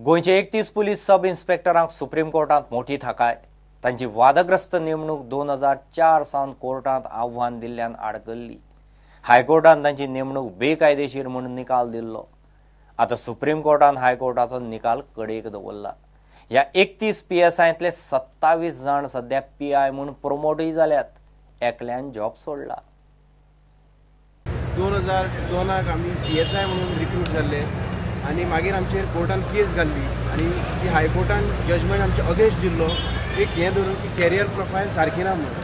गोंयचे 31 पुलीस सब इन्स्पेक्टरांक सुप्रीम कोर्टांत मोठी थाकाय. तांची वादग्रस्त नेमणूक 2004 सावन कोर्टांत आव्हान दिल्ल्यान आडकल्ली. हायकोर्टान तांची नेमणूक बेकायदेशीर म्हूण निकाल दिल्लो. आतां सुप्रीम कोर्टान हायकोर्टाचो निकाल कडेक दवरला. ह्या 31 PSIंतले 27 जाण सद्या PI म्हूण प्रोमोटूय जाल्यात. एकल्यान जॉब सोडला. 2002 आमी PSI म्हणून रिक्रूट जाल्ले आनी मागीर आमचेर कोर्टान केस घाल्ली आनी ती हायकोर्टान जजमेंट आमचे अगेन्स्ट दिल्लो, एक हें धरून की कॅरियर प्रोफायल सारकी ना म्हणून.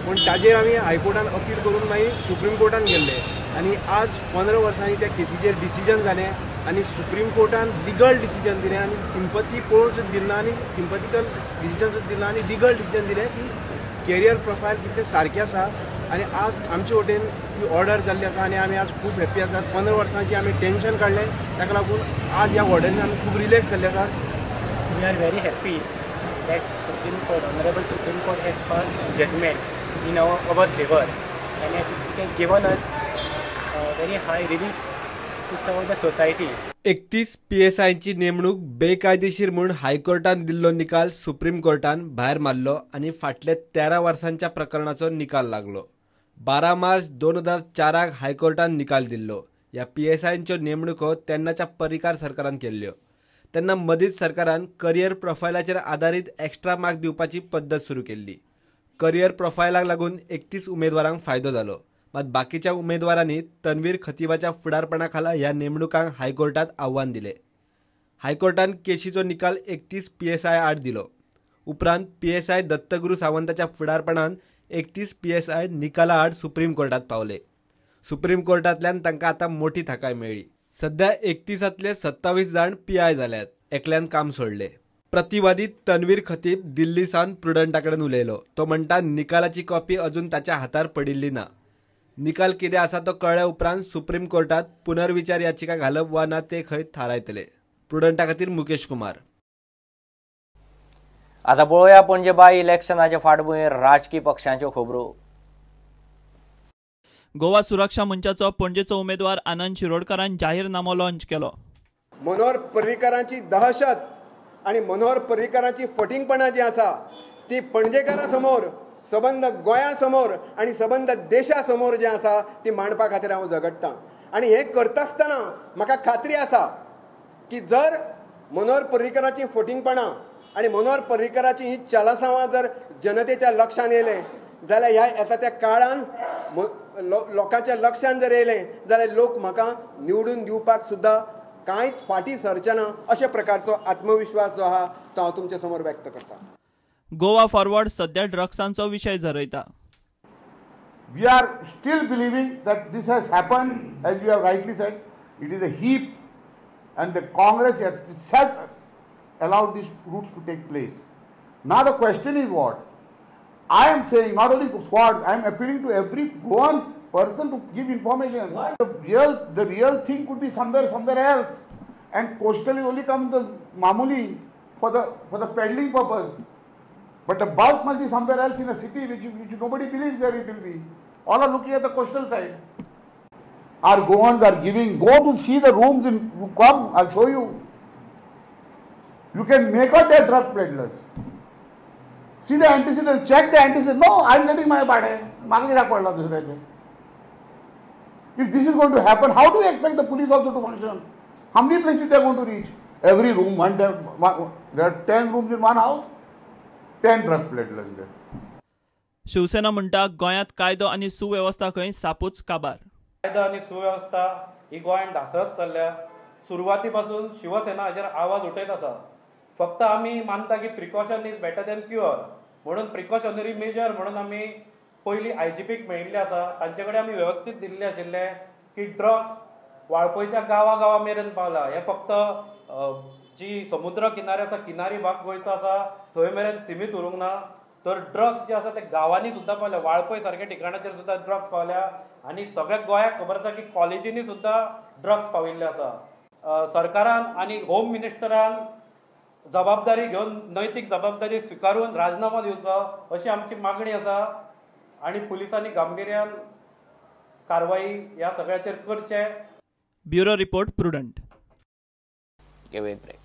पूण ताजेर आमी हायकोर्टान अपील करून मागीर सुप्रीम कोर्टान गेल्ले आनी आज 15 वर्सांनी त्या केसीचेर डिसिजन जालें आनी सुप्रीम कोर्टान लिगल डिसिजन दिलें आनी सिंपती पळोवन सुद्दां दिलें आनी सिंपथिकल डिसिजन सुद्दां दिलें आनी लिगल डिसिजन दिलें की कॅरियर प्रोफायल कितलें सारकें आसा. आनी आज आमचे वटेन ती ऑर्डर जाल्ली आसा आनी आमी आज खूब हॅप्पी आसात. 15 वर्सांची आमी टेन्शन काडलें, ताका लागून आज ह्या ऑर्डरीन आमी खूब रिलॅक्स जाल्ले आसात. We are very happy that Supreme Court, Honorable Supreme Court has passed judgment in our favour and it has given us very high relief to serve the society. 31 PSIंची नेमणूक बेकायदेशीर म्हूण हायकोर्टान दिल्लो निकाल सुप्रीम कोर्टान भायर मारलो आनी फाटल्या 13 वर्सांच्या प्रकरणाचो निकाल लागलो. 12 मार्च 2004 हायकोर्टान निकाल दिल्लो. ह्या PSIंच्यो नेमणुको तेन्नाच्या पर्रीकार सरकारान केल्ल्यो. तेन्ना मदींच सरकारान करियर प्रोफायलाचेर आदारीत एक्स्ट्रा मार्क दिवपाची पद्दत सुरू केल्ली. करियर प्रोफायलाक लागून 31 उमेदवारांक फायदो जालो. मात बाकीच्या उमेदवारांनी तन्वीर खतीबाच्या फुडारपणा खाला ह्या नेमणुकांक हायकोर्टात आव्हान दिले. हायकोर्टान केशीचो निकाल 31 PSI आड दिलो. उपरांत PSI Dattaguru सावंताच्या फुडारपणान 31 PSI निकाला आड सुप्रीम कोर्टात पावले. सुप्रीम कोर्टांतल्यान तांकां आतां मोठी थाकाय मेळ्ळी. सध्या 31 27 जाण PI जाल्यात. एकल्यान काम सोडले. प्रतिवादी तन्वीर खतीब दिल्ली सावन प्रुडंटा कडेन उलयलो. तो म्हणटा निकालाची कॉपी अजून ताच्या हातार पडिल्ली ना. निकाल कितें आसा तो कळ्ळ्या उपरांत सुप्रीम कोर्टात पुनर्विचार याचिका घालप वा ना ते खंय थारायतले. प्रुडंटा खातीर मुकेश कुमार. आतां पळोवया पणजे बाय इलेक्शनाचे फाटभूंयेर राजकी पक्षांच्यो खबरो. गोवा सुरक्षा मंचाचो पणजेचो उमेदवार आनंद शिरोडकारान जाहीरनामो लॉन्च केलो. मनोहर पर्रीकारांची दहशत आनी मनोहर पर्रीकारांची फटींगपणां जी आसा ती पणजेकारां समोर, सबंद गोंया समोर आनी सबंद देशा समोर जें आसा ती मांडपा खातीर हांव झगडटां. आनी हें करतासतना म्हाका खात्री आसा की जर मनोहर पर्रीकाराची फटींगपणां आनी मनोहर पर्रीकाराची ही चलसांवां जर जनतेच्या लक्षान येयलें जाल्यार ह्या येता त्या काळान लोकांच्या लक्षान जर येयलें जाल्यार लोक म्हाका निवडून दिवपाक सुद्दां कांयच फाटीं सरचें ना, अशा प्रकारचो आत्मविश्वास जो आहा तो हांव तुमच्या समोर व्यक्त करता. गोवा फॉरवर्ड सध्या ड्रग्सांचो विशय झरयता. We are still believing that this has happened, as you have rightly said, it is a heap and the Congress itself allowed these roots to take place. Now the question is what? I am saying not only squad, I am appealing to every Goan person to give information. The real thing could be somewhere else, and coastal is only come the mamuli for the peddling purpose. But the bulk must be somewhere else in a city which nobody believes there it will be. All are looking at the coastal side. Our Goans are giving, go to see the rooms in, you come, I'll show you. You can make out their drug peddlers. See the antecedent, check the antecedent. No, I'm getting my body. If this is going to happen, how do you expect the police also to function? How many places they are going to reach? Every room, there are 10 rooms in one house. 10 drug peddlers there. Shiv Sena म्हणटा गोंयांत कायदो आनी सुवेवस्था खंय सापूच काबार. कायदो आनी सुवेवस्था ही गोंयांत ढासळत चल्ल्या. सुरवाती पासून शिवसेना हाचेर आवाज उठयत आसा. फक्त आमी मानता की precaution is better than cure, म्हणून प्रिकॉशनरी मेजर म्हणून आमी पयलीं IGPक मेळिल्ले आसा. तांचे कडेन आमी वेवस्थीत दिल्ले आशिल्ले की ड्रग्स वाळपयच्या गांवा गांवा मेरेन पावला. हे फक्त जी समुद्र किनारे आसा, किनारी भाग गोंयचो आसा थंय मेरेन सिमीत उरूंक ना, तर ड्रग्स जे आसा ते गांवांनी सुद्दां पावल्या. वाळपय सारक्या ठिकाणाचेर सुद्दां ड्रग्स पावल्या आनी सगळ्या गोंयाक खबर आसा की कॉलेजींनी सुद्दां ड्रग्स पाविल्ले आसा. सरकारान आनी होम मिनिस्टरान जबाबदारी घेवन, नैतीक जबाबदारी स्विकारून राजीनामो दिवचो अशी आमची मागणी आसा आनी पुलिसांनी गांभिर्यान कारवाई ह्या सगळ्याचेर करचे. Bureau report, Prudent. Break.